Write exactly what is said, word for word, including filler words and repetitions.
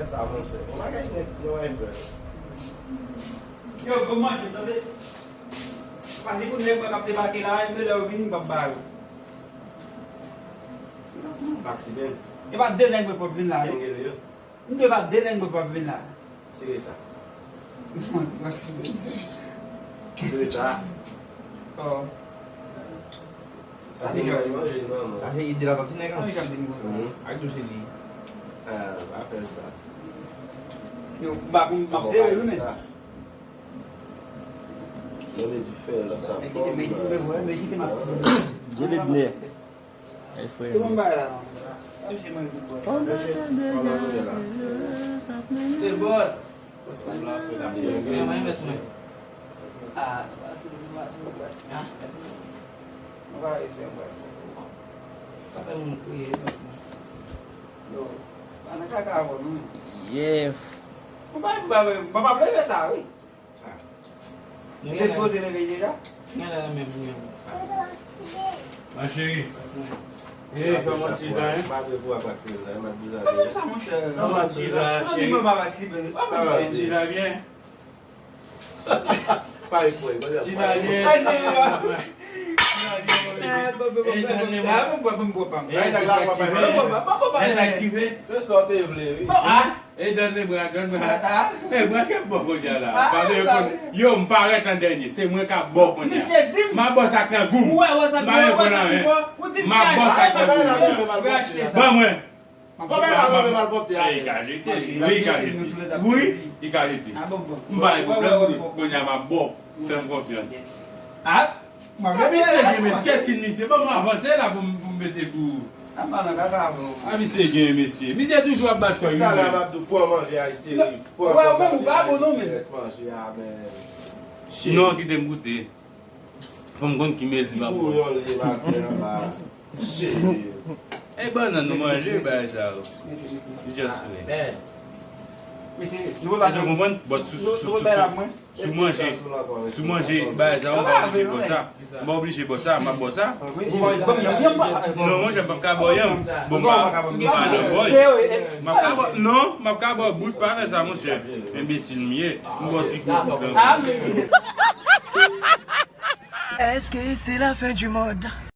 Sa, monchè. Yon bagay nèt, yon bagay bèl. Yo, bon manje, tande. Pase pou nèg mwen k ap debake la, e lè yo vini, m p ap ba yo. Maxiben. E pa de nèg mwen p ap vin la, non. Kengele yo. M te pa de nèg mwen p ap vin la. Tire sa. Mwen te Maxiben. Tire sa. Oh. Sa se jan li manje, non, non. Sa se ide la pati nèg la. Sa se jan li manje. Mhm. Ak dou se li. Ah, pa fè sa. Yo, m pa konn, m ap sere wi, men. Mwen di fè la sa fò. Gye lednè. Ay, frè. Tout moun bay la, non. Kòman se mwen ki bòs? Kòman se mwen ki bòs? Mwen, mwen, mèt mwen. Ah, nou pa sou, nou pa sou bòs. Ah, mèt mwen. Nou pa refè bòs. Pa fè moun kriye, mèt mwen. Yo, pa nan kaka avè nou, men. Yef. Ou pa, pa, pa, pa, pa leve sa, wi. Ou te sipoze leve deja? Gen lè menm, menm. Ma chérie. Eh, kòman tu vas, hein? Pa fè m sa, monchè. Kòman tu vas, chérie? Comment tu vas bien? Tu vas bien? Eh, donne-moi. Eh, c'est ça que tu veux? C'est ça que tu veux? Se sa w te vle, wi. E done bra, done bra. E bra k ap bò kounye a la. Pa vle konn. Yo, m parèt an dènye. Se mwen k ap bò kounye a. M a bò sa k nan gou m. M pa vle konn anyen. M a bò sa k nan gou m. Ban mwen. Kòman sa mwen mal pòte a? E, i ka jete. Wi, i ka jete. Wi, i ka jete. M pa gen pwoblèm pou li. Kounye a m ap bò. Fè m konfyans. Misye gen, men kès ki misye? Ban mwen avanse la pou m, pou m mete pou. A, misye gen, mesye. Misye toujou ap bat kò l, wi. Pran manje a, seri. Pran manje a, men. Non, kite m goute. Fò m konn ki mezi m ap pran. E bannann nou manje, bagay sa yo. Just wait. Mesye, nou pa konprann? But sou, sou, sou, sou, sou manje, sou manje, bagay sa yo, m pa oblije bò sa. M pa oblije bò sa, m ap bò sa. Non, monchè, m p ap ka bò yanm. Bon, m pa, m pa nan bòy. M ap ka bò, non, m ap ka bò bout, pa fè sa, monchè. Enbesil m ye. M bò ti kou pou fè. Est-ce que c'est la fin du monde?